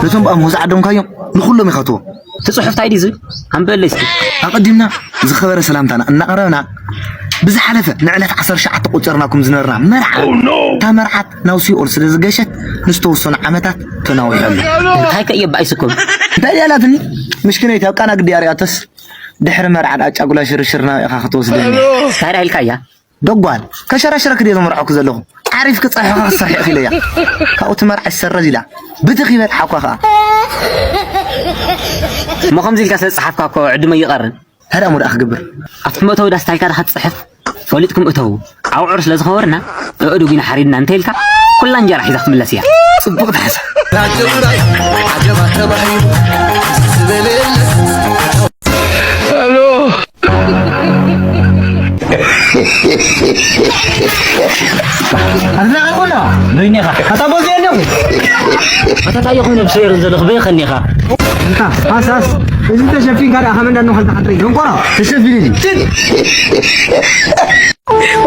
ነቶም ብኣምሆ ዝዓደምካዮም ንኹሎም ኢኻ ትቦ። እቲ ጽሑፍ እንታይ ድዩ ዝብል? ኣንብበለይ እስኪ። ኣቐዲምና ዝኸበረ ሰላምታና እናቕረብና፣ ብዝሓለፈ ንዕለት ዓሰርተ ትሽዓተ ቆጸርናኩም ዝነበርና መርዓ፣ እታ መርዓት ናብ ሲኦል ስለ ዝገሸት ንዝተወሰኑ ዓመታት ተናዊሑ ኣሎ። እንታይ ከ እየ ባይ ስኩም? እንታይ ድያ ኣላትኒ? ምሽክነይቲ ኣብ ቃና ግዲ ኣርያቶስ ድሕሪ መርዓ ኣጫጉላ ሽርሽር ናበይ ኢኻ ክትወስደኒ? እንታይ ኢልካያ? ደጓል፣ ከሸራሽረክ ድየ ዘመርዓኩ ዘለኹ? ዓሪፍ ክጸሕኻ ክሰርሕ ኢኺ ኢለያ። ካብኡ እቲ መርዓ ይሰረዝ ኢላ። ብትኽ ይበል ሓኳ ኸኣ። እሞ ከምዚ ኢልካ ስለ ዝጸሓፍካ እኮ ዕድመ ይቐርን። ታዲያ እሞ ደኣ ክገብር? ኣብቲ መእተዊ ዳስ ታይካ ዳኻ ትጽሕፍ? ፈሊጥኩም እተዉ። ኣብዑር ስለ ዝኸበርና፣ ኣእዱግ ኢና ሓሪድና እንተ ኢልካ፣ ኩላ እንጀራ ሒዛ ክትምለስ እያ። ጽቡቕ ተሓሳብ። ኣዝናቒ ኮና፣ በይኔኻ። ኣታ ቦዜ ኣለኹ። ኣታ ታየ ኮይነ ብሰይር ዘለኹ በይኸኒኻ። እንታ፣ ሃሳስ፣ እዚ ተሸፊንካ ደኣ ከመ እንዳኖ ኸልተ ሓጥሪ ደንቆሮ። ተሸፊንኒ።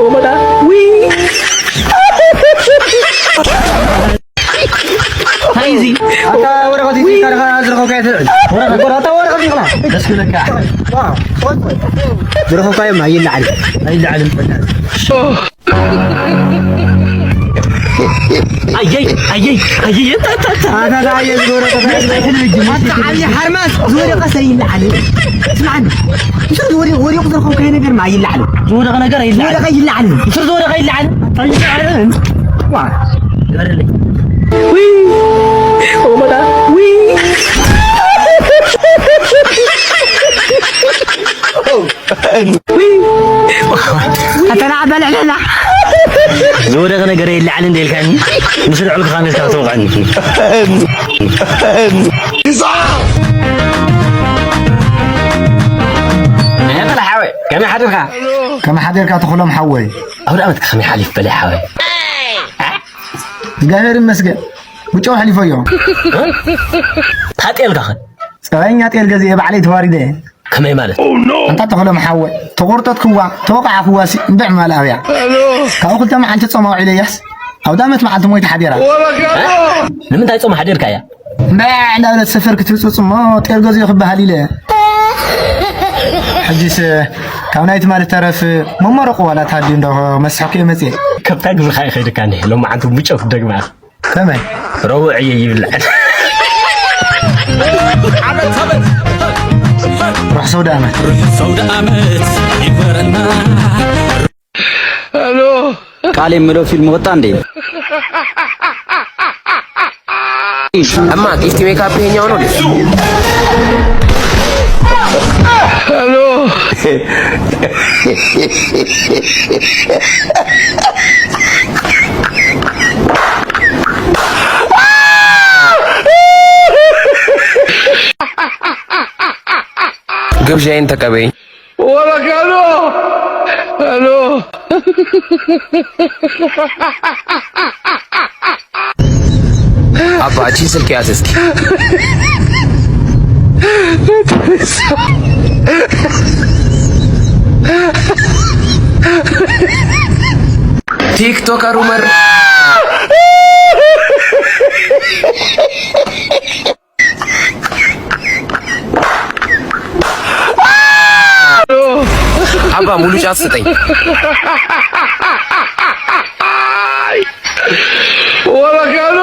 ኦመዳ፣ ዊ። እንታይ እዚ? ኣታ ወረቐት እዚ ካርኻ ዝረኸብካዮ ትልዕል። ወረቐት፣ ወረቐት፣ ኣታ ወረቐት ይቕላ። ደስ ክብለካ። ዝረኸብካዮ ኣይለዓልን። ኣይለዓልን። ኣየይ፣ ኣየይ፣ ኣየይ፣ ኣታ፣ ኣታ፣ ኣታ። ኣታ፣ ኣታ፣ ኣየ ዝጎረ፣ ኣታ፣ ኣታ፣ ኣታ፣ ዓብዪ ሓርማዝ ዝወደቐ ሰብ ይለዓል። ስምዓኒ። እሱ ዝወደ-፣ ወዲቑ ዝረኸብካዮ ነገር ማ ይለዓል። ዝወደቐ ነገር ኣይለዓል። ዝወደቐ ይለዓል። እሱ ዝወደቐ ይለዓል። ኣይለዓል። ዋ። ይበረለይ። ዊ። ኦመዳ። ዊ። ኣተና በልዕለና። ዝወደቐ ነገር የለዓል እንደ ኢልካኒ፣ ምስ ልዑል ክኻነልካ ትወቕዐኒ። በላ ሓወይ፣ ከመይ ሓዲርካ? ከመይ ሓዲርካ ተኽሎም ሓወይ? ኣውደ ዓመት ከመይ ሓሊፍ በላ ሓወይ? እግዚኣብሔር ይመስገን። ብጨው ሓሊፎዮ። ታጤልካ ኸ? ጸባይኛ ጤል ገዚኤ ባዕለይ ተዋሪደ። ከመይ ማለት? ኣንታ ተኽሎም ሓወይ፣ ተቖርጠትክዋ፣ ተወቓዕክዋሲ እምብዕ ማል ኣብያ። ካብኡ ክልተ መዓልቲ ጾም ኣውዒለያስ፣ ኣውደ ዓመት መዓልቲ ሞይተ ሓዲራ። ንምንታይ ጾም ሓዲርካያ? እምብዕ እንዳበለት ሰፈር ክትህጹጽ እሞ ጤል ገዚኦ ክበሃል ኢለ። ሕጂስ ካብ ናይ ትማሊ ተረፍ መመረቑ ዋላ ተሃልዩ እንዶ መስሕኩ እየ መጽየ። ከብታ ግብርኻ ይኸይድካ እኒሀ፣ ሎማዓንቲ ብጨው ክትደግማ። ከመይ? ረቡዕ እየ ይብላዕ። ሩሕ ሰውዳ ኣመት። ሰውዳ ኣመት ይበረና። ሄሎ። ቃል የምለው ፊልም ወጣ እንዴ? እማ ጊፍት ሜካፕ ይሄኛው ነው እንዴ? ሄሎ። ግብዣዬን ተቀበይኝ። ወበቃሉ። ሄሎ። አባ፣ እቺ ስልክ ያዝ እስኪ። ቲክቶከር ኡመር። አባ፣ ሙሉ ጫት ስጠኝ። ወበቃሉ።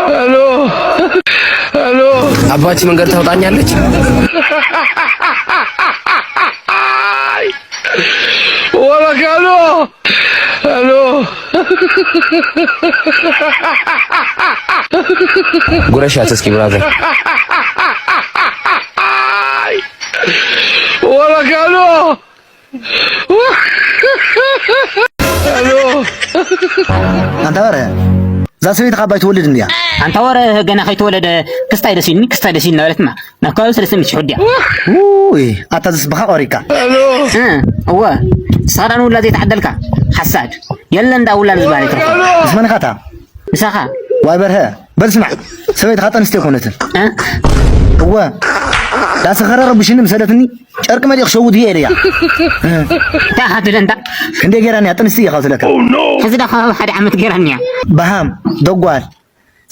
ሄሎ። ሄሎ። አባች መንገድ ታውጣኛለች። ወበቃሉ። ሄሎ። ጉረሻት እስኪ ብራዘር። ወበቃሉ። ሄሎ። ኣንታ በርሀ፣ እዛ ሰበይቲ ካብ ባይ ትወልድ እንድያ። ኣንታ ወረ ገና ከይተወለደ ክስታይ ደስ ኢልኒ፣ ክስታይ ደስ ኢልኒ እናበለትና ናብ ከባቢ ሰለስተ ሚእቲ ሽሕ ወዲያ። ውይ፣ ኣታ ዝስብኻ ቆሪካ። እ፣ እወ፣ ንስኻ ዳን ውላድ ዘይተዓደልካ ሓሳድ። የለን ዳ ውላድ ዝበሃል ይትረፍ። ምስ መን ኢኻ እታ? ምሳኻ። ዋይ በርሀ፣ በል ስማዕ፣ ሰበይትኻ ጠንስቲ ኣይኮነትን። እ? እወ፣ ዳሰኸረ ረብሽኒ ምሰለትኒ፣ ጨርቂ መሊእ ክሸውድ እየ ኢለያ። እ። እንታይ ኢኻ ትብል ኣንታ? ክንደይ ገይራንያ ጥንስቲ እየ ካብ ትብለካ። ሕዚ ዳ ከባቢ ሓደ ዓመት ገይራንያ። በሃም፣ ደጓል፣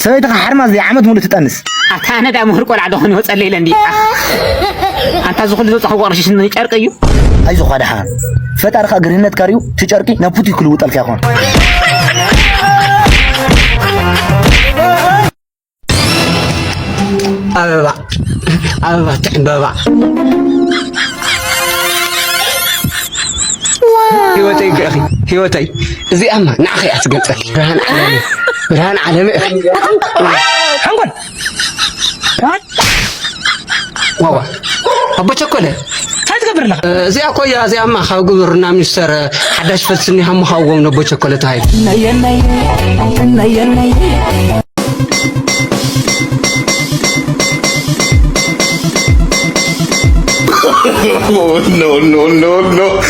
ሰበይትኻ ሓርማዝ ድያ ዓመት ሙሉእ ትጠንስ? ኣታ ነዳ ምሁር ቆልዓ ዶ ኾን ይወጸለይ ኢለ እንዲ። ኣንታ እዚ ኩሉ ዘውጻኹ ቅርሺ ሽኒ ጨርቂ እዩ። ኣይዞኻ ደሓን። ፈጣሪ ኸኣ ግርህነትካ ሪኡ እቲ ጨርቂ ናብ ፑቲ ክልውጠልካ ይኾን። ኣበባ፣ ኣበባ ትዕምበባ። ህይወተይ ግዕኺ፣ ህይወተይ። እዚኣማ ንዓኺ እያ ትገልጸኪ። ብርሃን ዓለመ፣ ብርሃን ዓለመ። ሓንጎል። ዋዋ። ኣቦ ቸኮለ። እንታይ ትገብር ኣለኻ? እዚኣ እኮ እያ፣ እዚኣማ ካብ ግብርና ሚኒስተር ሓዳሽ ፈልሲ እኒሃ ምሃዎም ነቦ ቸኮለ ተባሂሉ። No, no, no, no.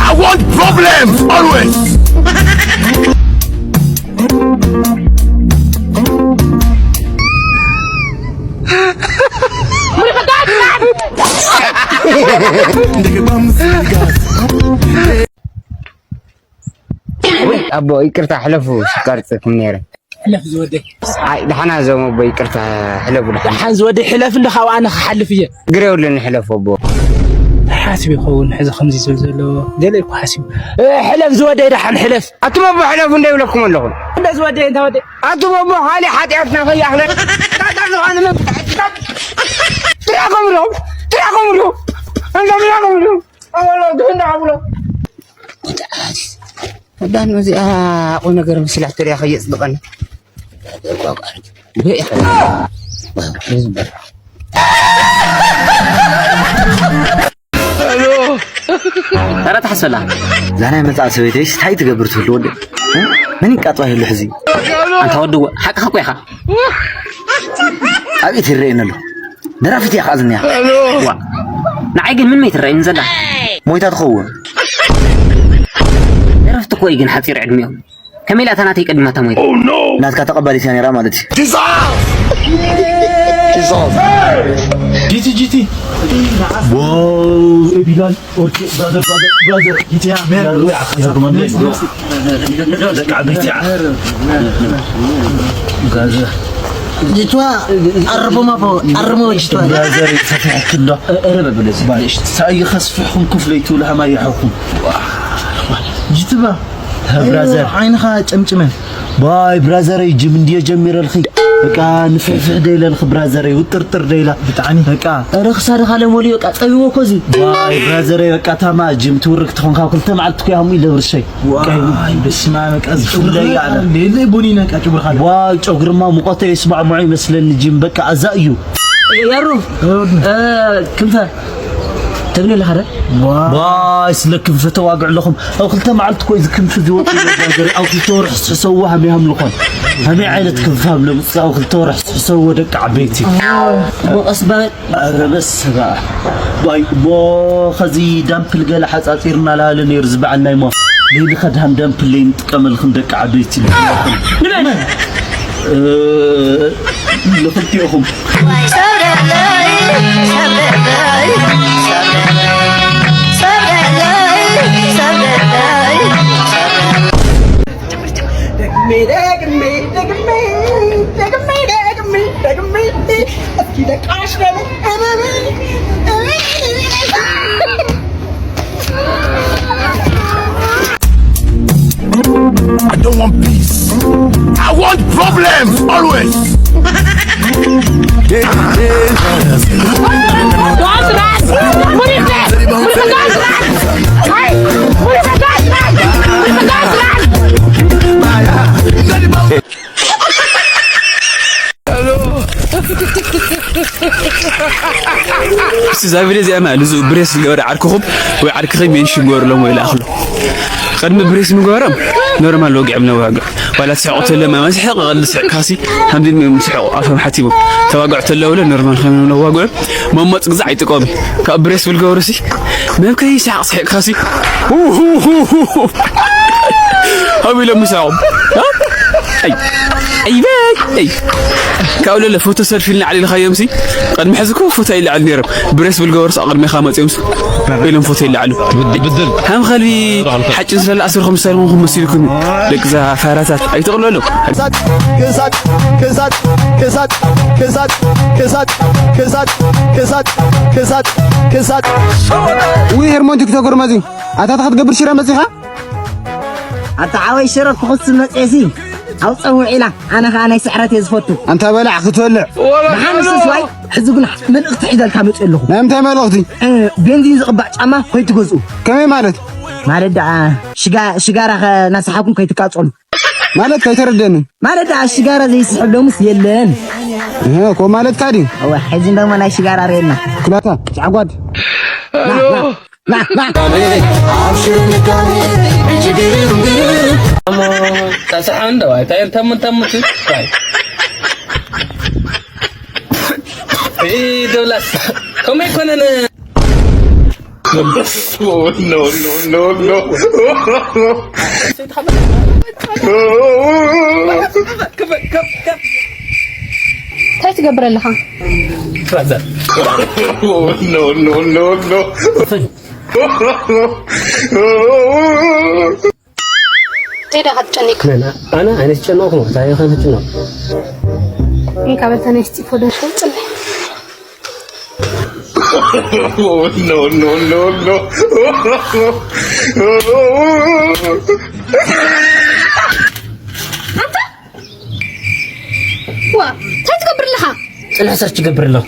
I want problems always. ኣቦ ይቅርታ፣ ሕለፉ፣ ስካር ጽፍኩም ነይረ። ሕለፍ ዝወደይ። ኣይ፣ ደሓና ዞም ኣቦ፣ ይቅርታ፣ ሕለፉ፣ ደሓና። ደሓን ዝወደይ፣ ሕለፍ እንዶ፣ ካብኣ ኣነ ክሓልፍ እየ። ግረ የብሉን፣ ሕለፉ ኣቦ። ሓሲቡ ይኸውን፣ ሕዚ ከምዚ ዝብል ዘሎ፣ ገለ እኮ ሓሲቡ። እ፣ ሕለፍ ዝወደይ፣ ደሓን ሕለፍ። ኣቱም ኣቦ፣ ሕለፉ እንደ ይብለኩም ኣለኹ። እንደ ዝወደይ፣ እንተ ወደይ። ኣቱም ኣቦ፣ ሃሊ ሓጢኣትና ከይኣኽለ። ጥራኹም ዶ፣ ጥራኹም ዶ፣ እንዶ ጥራኹም ዶ። ኣወሎ፣ ግህና ኣብሎ። ወዳን እዚኣ ቁም ነገር መሲላቶ ድያ ከየጽድቐና? ኧረ ተሓስበላ። እዛ ናይ መጽኣ ሰበይተይስ እንታይ ትገብር ትህሉ ወደ? እ? መን ይቃጥዋ ይህሉ ሕዚ? ኣንታ ወዲ፣ ሓቅኻ እኮ ኢኻ። ኣብ ኢት ይረኣየኒ ኣሎ። ደራፊት እያ ከኣ ዝኒኣ። ዋ፣ ንዓይ ግን ምን መይትረኣየኒ ዘላ? ሞይታ ትኸውን። ደረፍቲ እኮ እዩ ግን ሓጺር ዕድሚኦም። ከመይ ኢላ እታ ናተይ ቀዲማታ ሞይታ? ናትካ ተቐባሊት እያ ነይራ ማለት እዩ። ጂቲ፣ ጂቲ። ዋው፣ ቢላል። ኦኬ፣ ብራዘር፣ ብራዘር፣ ብራዘር፣ ጂቲ፣ ያ፣ ሜን። ደቂ ዓበይቲ፣ ያ። ብራዘር። ጅትዋ፣ ኣርሞ ማፎ፣ ኣርሞ ጅትዋ። ብራዘር፣ ሰፊሕክ እንዶ። እ፣ እ፣ ርበ ብለዚ። ባልሽ፣ ሳይ ከስፍሕኩም ክፍለይ ትብሉ ሃማይ ይሓኹም። ዋ፣ ዋ። ጅትባ። ሀ፣ ብራዘር። ዓይንኻ ጨምጭመ። ባይ፣ ብራዘረይ፣ ጅም እንድየ ጀሚረልኺ። በቃ፣ ንፍሕፍሕ ደይለልኺ፣ ብራዘረይ፣ ውጥርጥር ደይላ። ብጣዕሚ። በቃ። ኧረ፣ ክሳድኻ ለሞልዩ፣ በቃ፣ ጸቢቦ እኮ እዚ። ባይ፣ ብራዘረይ፣ በቃ፣ ታማ ጅም ትውርክ ትኾንካ፣ ክልተ መዓልቲ እኮ ያህሙ ይለብርሸይ። ዋይ፣ በስመ ኣብ፣ በቃ፣ እዚ ክፍለይ ኣለ። ሌለ ቡኒ ነቃ ጭብርኻ። ዋይ፣ ጨጉርማ ሙቐቶ የስማዕምዖ ይመስለኒ፣ ጅም፣ በቃ፣ ኣዛ እዩ። ያሩ፣ እ፣ ክንፈ፣ ትብኒ ኣለኻ ዶ? ዋይ፣ ስለ ክንፈ ተዋግዑ ኣለኹም። ኣብ ክልተ መዓልቲ እኮ እዩ ክንፊ ዝወጡ። ኣብ ክልተ ወርሒ ዝሕሰብዎ ሃመይ ሃምልኾን። ሃመይ ዓይነት ክንፊ ሃምለ ምጽእ ኣብ ክልተ ወርሒ ዝሕሰብዎ ደቂ ዓበይቲ። ሞቐስ በል። ኧረ በስመ ኣብ። ዋይ፣ እሞ ኸዚ ዳምፕል ገለ ሓጻጺርና ላለ ነይሩ ዝበዓል ናይ ሞ። ለይሊ ኸድሃን ዳምፕል ለይንጥቀመልኽን ደቂ ዓበይቲ። ንበል። እ፣ ንኽልቲኦኹም። ደግሜ፣ ደግሜ፣ ደግሜ፣ እስኪ ደቃሽ በሉ። I don't want peace. I want problems always. Don't run! Put it there! Put it there! Don't run! Hey! Put it there! Don't run! Put it there! Don't run! እዛ ቪድዮ እዚኣ ማለት እዚ ብሬስ ዝገበረ ዓርክኹም ወይ ዓርክኺ ሜንሽን ግበሩሎም ወይ ለኣኽሉ። ቅድሚ ብሬስ ምግባሮም ኖርማል ወግዕም ነዋግዕ። ዋላ ትስሕቁ ተለማ መስሕቅ፣ ቀልዲ ስሕቅካሲ፣ ከምዚ እዮም ዝስሕቁ፣ ኣፎም ሓቲቦም። ተዋግዑ ተለውለ ኖርማል ከም ነዋግዑ። መሞፅ ግዛዕ ኣይጥቀሙ። ካብ ብሬስ ብል ገበሩሲ፣ መብከይ ሰሓቕ ስሒቕካሲ፣ ሃው ኢሎም ይስሕቑ። ኣይ፣ ኣይ፣ በይ፣ ኣይ። ካብኡ ለለ ፎቶ ሰልፊ ንላዕሊ ኢልካዮምሲ፣ ቅድሚ ሕዚ እኮ ፎቶ ይለዓሉ ነይሮም። ብሬስ ብል ገበሩስ ኣብ ቅድሜኻ መፂኦምሲ፣ ኢሎም ፎቶ ይለዓሉ። ብድል። ከም ከልቢ ሓጭን ስለለ ኣስርኹም ዝሰልኹም መሲልኩም። ደቂ እዛ ፋራታት ኣይትቕለሉ። ክሳጥ፣ ክሳጥ፣ ክሳጥ፣ ክሳጥ፣ ክሳጥ፣ ክሳጥ፣ ክሳጥ፣ ክሳጥ፣ ክሳጥ፣ ክሳጥ። ውይ፣ ሄርሞን ቲክቶከር መጺ። ኣታ፣ ኣታ ክትገብር ሽረ መጺኻ? ኣታ ሓወይ፣ ሽረ ክኹስብ መጺኤሲ። ኣውፀ ውዒላ። ኣነ ኸዓ ናይ ስዕረት እየ ዝፈቱ። ኣንታ በላዕ ክትበልዕ። ንሓንስስ ዋይ፣ ሕዚ ግን መልእኽቲ ሒዘልካ መጺእ ኣለኹ። ናይ ምንታይ መልእኽቲ? እ፣ ቤንዚን ዝቕባእ ጫማ ኮይትገዝኡ። ከመይ ማለት? ማለት ደኣ ሽጋ-፣ ሽጋራ ኸ እናሰሓብኩም ከይትቃጸሉ። ማለት ከይተረደኒ። ማለት ደኣ ሽጋራ ዘይስሕብ ሎምስ የለን። እህ፣ እኮ ማለትካ ድዩ? እወ፣ ሕዚ ደሞ ናይ ሽጋራ ርኤና። ክላታ፣ ጫጓድ። ሄሎ። ና፣ ና፣ ና። ኣሞ፣ ታስሓ እንዶ፣ ኣይ፣ ታይ፣ ተሙ፣ ተሙ፣ ቱ፣ ታይ። ኢ፣ ደውላስ፣ ከምኡ ኣይኮነን። No, no, no, no. እንታይ ትገብር ኣለኻ? No, no, no, no. ቴዳ ክትጨኒቅ። መን? ኣነ? ኣነ ዝጨነቕኩ? እንታይ ኢኸ ትጭነቕ? እንካ በልተነይ ስጢፎ ደርሾ ጽለይ። No, no, no, no. ኣንታ! ዋ፣ እንታይ ትገብር ኣለኻ? ጽንሕ ሰርች ይገብር ኣለኹ።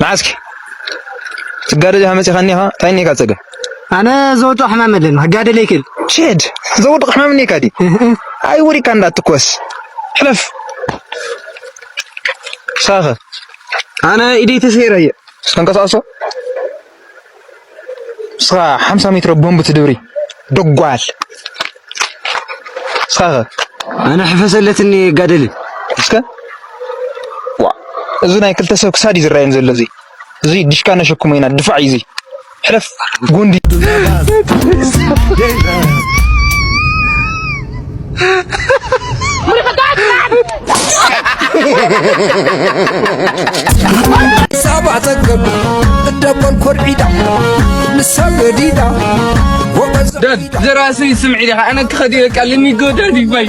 መዓስኪ ትጋደል ኢኻ መጺኻ እኒኻ? እንታይ እኒካ ጸገም? ኣነ ዘውድቕ ሕማም የለን፣ ክጋደል ኣይክእል። ሽድ፣ ዘውድቕ ሕማም እኒካ ድዩ? ኣይ፣ ወዲቅካ እንዳትኮስ። ሕለፍ። ሳኸ? ኣነ ኢደይ ተሰይረ እየ። እስከ እንቀሳቀሶ። እስኻ ሓምሳ ሜትሮ ቦምብ ትድብሪ። ደጓል። እስኻ ኸ? ኣነ ሕፈሰለትኒ ጋደልን። እስከ? ዋ፣ እዚ ናይ ክልተ ሰብ ክሳድ እዩ ዝረኣየን ዘሎ እዚ። እዚ ዲሽካ ነሸክሞ ኢና፣ ድፋዕ እዩ እዚ። ሕለፍ፣ ጉንዲ። ሳባ ተከብ እደበል ኮርዒዳ ንሳ ገዲዳ ወቀዘ ደድ ዘራሲ ስምዒ ዲኻ? ኣነ ክኸድ እየ፣ በቃ፣ let me go፣ ዳዲ፣ ባይ።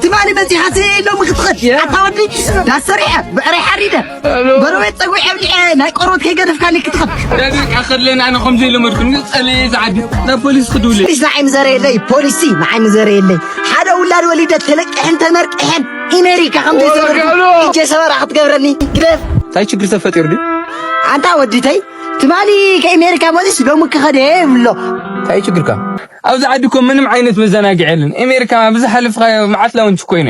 ትማሊ መጺኻ ሲ ሎሚ ክትኸድ? ያ። ኣታ ወዲ፣ ዳስ ሰሪሐ፣ ብዕረይ ሓሪደ፣ ኣሎ። ጎረቤት ጸጉዒ ኣብሊዐ፣ ናይ ቆርበት ከይገደፍካኒ ክትኸድ? ዳዲ፣ በቃ፣ ከድለና፣ ኣነ ከምዚ ኢለ መድኩ፣ ንጸለየ ዝዓዲ፣ ናብ ፖሊስ ክድውል። ፖሊስ ንዓይ ምዘረየለይ፣ ፖሊሲ ንዓይ ምዘረየለይ። ሓደ ውላድ ወሊደ ተለቅሐን ተመርቅሐን፣ ኢሜሪካ ከም ዘይሰበርኩ፣ ኦጋሎ። እጀ ሰበራ ክትገብረኒ፣ ግደፍ። እንታይ ችግር ተፈጢሩ ድዩ? ኣንታ ወዲተይ፣ ትማሊ ከኣሜሪካ መሊስ ሎሚ ክኸደ ይብሎ። እንታይ ችግርካ? ኣብዚ ዓዲ እኮ ምንም ዓይነት መዘናግዒ የለን። ኣሜሪካ ብዝሓለፍካዮ መዓት ላውንች እኮ እዩ።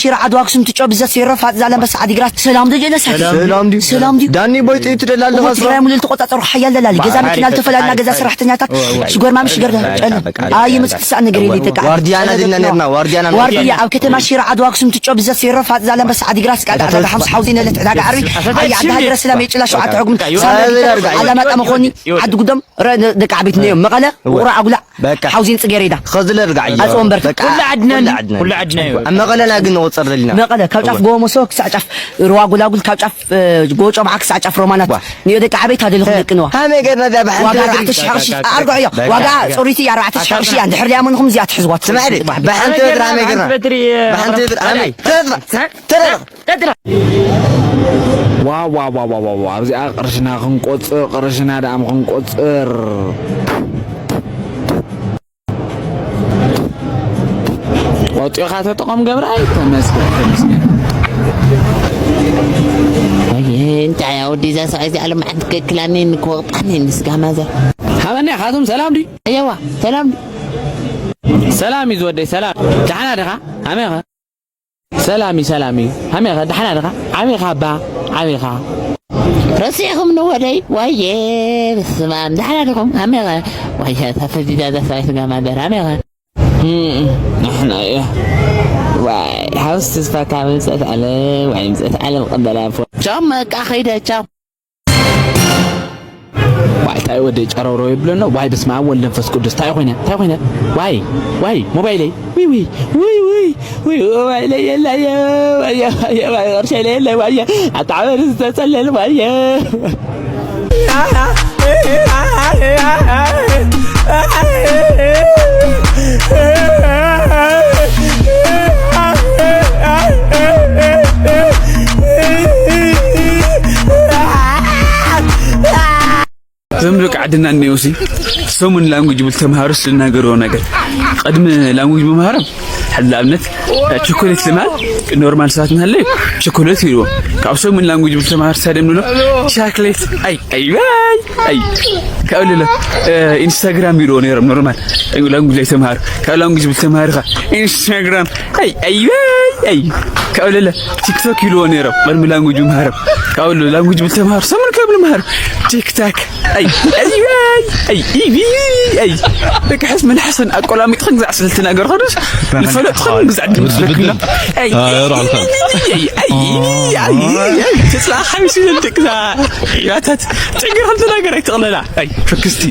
ሽረ ዓድዋ ኣክሱም ትጮ ብዘት ሴሮ ፋጥ ዛላምበሳ ዓዲግራት ሰላም ዶ ጀለሳት ሰላም ድዩ? ሰላም ድዩ? ዳኒ ቦይ ጥይት ደላ ኣለኻ እሞ ትግራይ ሙሉ ልትቆጻጸሩ ሓያል ደላሊ ገዛ መኪና ልተፈላለና ገዛ ሰራሕተኛታት ሽጎር ማሚ ሽገር ጨለ ኣይ ምጽ ክሳእ ነገር የለ ይጠቃ ዋርዲያና ድና ነርና ዋርዲያና ዋርዲያ ኣብ ከተማ ሽረ ዓድዋ ኣክሱም ትጮ ብዘት ሴሮ ፋጥ ዛላምበሳ ዓዲግራት ቃል ዓዳጋ ሓምሳ ሓውዚ ነለት ዕዳጋ ዓርቢ ኣይ ዓዲ ሃገረ ሰላም የጭላ ሸውዓተ ዕጉም ሳመ ዓላማጣ መኾኒ ዓዲ ጉዶም ደቂ ዓበይት ነዮም መቐለ ውቕሮ ኣጉላዕ ሓውዚን ጽጌሬዳ ኸዝለ ርጋዕ እዩ ኣጽ ወንበር ኩሉ ዓድና ኩሉ ዓድና እዩ ኣብ መቐለና ግን ንቑጸር ዘለና መቐለ ካብ ጫፍ ጎቦ መሶ ክሳዕ ጫፍ ሩዋ ጎላጉል ካብ ጫፍ ጎቦ ጮምዓ ክሳዕ ጫፍ ሮማናት ንዮ ደቂ ዓበይት ኣደልኹም ደቂ ንዋ ሃመይ ገርና ዛ ብሓንቲ ዋጋ ኣርባዕተ ሽሕ ቅርሺ ኣርግዖዮ ዋጋ ጽሩይቲ ኣርባዕተ ሽሕ ቅርሺ እያ እንድሕር ደኣ መንኹም እዚኣ ትሕዝዋ ትስማዕ ድዩ ብሓንቲ በትሪ ሃመይ ገርና ብሓንቲ በትሪ ሃመይ ተረፍ ተረፍ ቀጥላ። ዋዋዋዋዋዋ ኣብዚኣ ቅርሽና ክንቆጽር ቅርሽና ደኣም ክንቆጽር ቆጢኻ ተጠቐም ገብርኣይ ተመስገን ተመስገን እንታይ ወዲ እዛ ሰብኣይ እዚኣ ሎማዓንቲ ከክላኒ ንክወቕጣኒ ንስጋ ማዘር ሃበኒ ኢኻ እቶም ሰላም ድዩ ኣየዋ ሰላም ድዩ ሰላም እዩ ዝወደይ ሰላም ደሓና ዲኻ ሃመኻ ሰላም እዩ ሰላም እዩ ሃመኻ ደሓና ዲኻ ዓቢኻ ኣባ ዓቢኻ ረሲዕኹም ንወደይ ዋየ ስማም ደሓና ዲኹም ሃመኻ ዋየ እታ ፈዚዛ እዛ ሰበይቲ ጋማ ደር ሃመኻ ንሕና እያ ዋይ ሓውስ ተስፋ ካብ ምፅእት ዓለም ዋይ ምፅእት ዓለም ቅበላ ፎ ቻው መቃ ኸይደ ቻው ዋይ ታይ ወደ ጨረውረው ይብለና ዋይ በስመ ኣብ ወልድ መንፈስ ቅዱስ ታይ ኮይነ ታይ ኮይነ ዋይ ዋይ ሞባይለይ ውይ ውይ ውይ ውይ ውይ ሞባይለይ የላየ ዋየ ዋየ ዋየ ቅርሸይ ለየለ ዋየ ኣጣዕበሪ ዝተጸለል ዋየ እዞም ደቂ ዓድና እኒኦሲ ሰሙን ላንጉጅ ብል ተምሃሮስ ዝናገርዎ ነገር ቅድሚ ላንጉጅ ምምሃሮም ሕዚ ንኣብነት ቸኮሌት ልምሃል ኖርማል ሰባት እንሃለዩ ቸኮሌት ይልዎ ካብ ሰሙን ላንጉጅ ብል ተምሃር ሳደም ንብሎ ቻክሌት ኣይ ኣይ ኣይ ኣይ ካብ ልለ ኢንስታግራም ይልዎ ነይሮም ኖርማል ላንጉጅ ኣይተምሃሩ ካብ ላንጉጅ ብል ተምሃርኻ ኢንስታግራም ኣይ ኣይ ኣይ ካብ ልለ ቲክቶክ ይልዎ ነይሮም ቅድሚ ላንጉጅ ምምሃሮም ካብ ሉ ላንጉጅ ብል ተምሃር ሰሙን ካብ ልምሃር ቲክታክ ኣይ ኣይ ኣይ ኣይ ኢቪ ኣይ ደቂ ሕስ መልሓሰን ኣቆላሚጥኽን ግዛዕ ስልቲ ነገር ኸዱስ ንፈለጥኽን ግዛዕ ድምስለክና ኣይ ኣይ ኣይ ኣይ ኣይ ኣይ ተጽላ ሓሚስ ይለልክ ግዛዕ ያታት ጭግር ኸልቲ ነገር ኣይትቕለላ ኣይ ፍክስቲ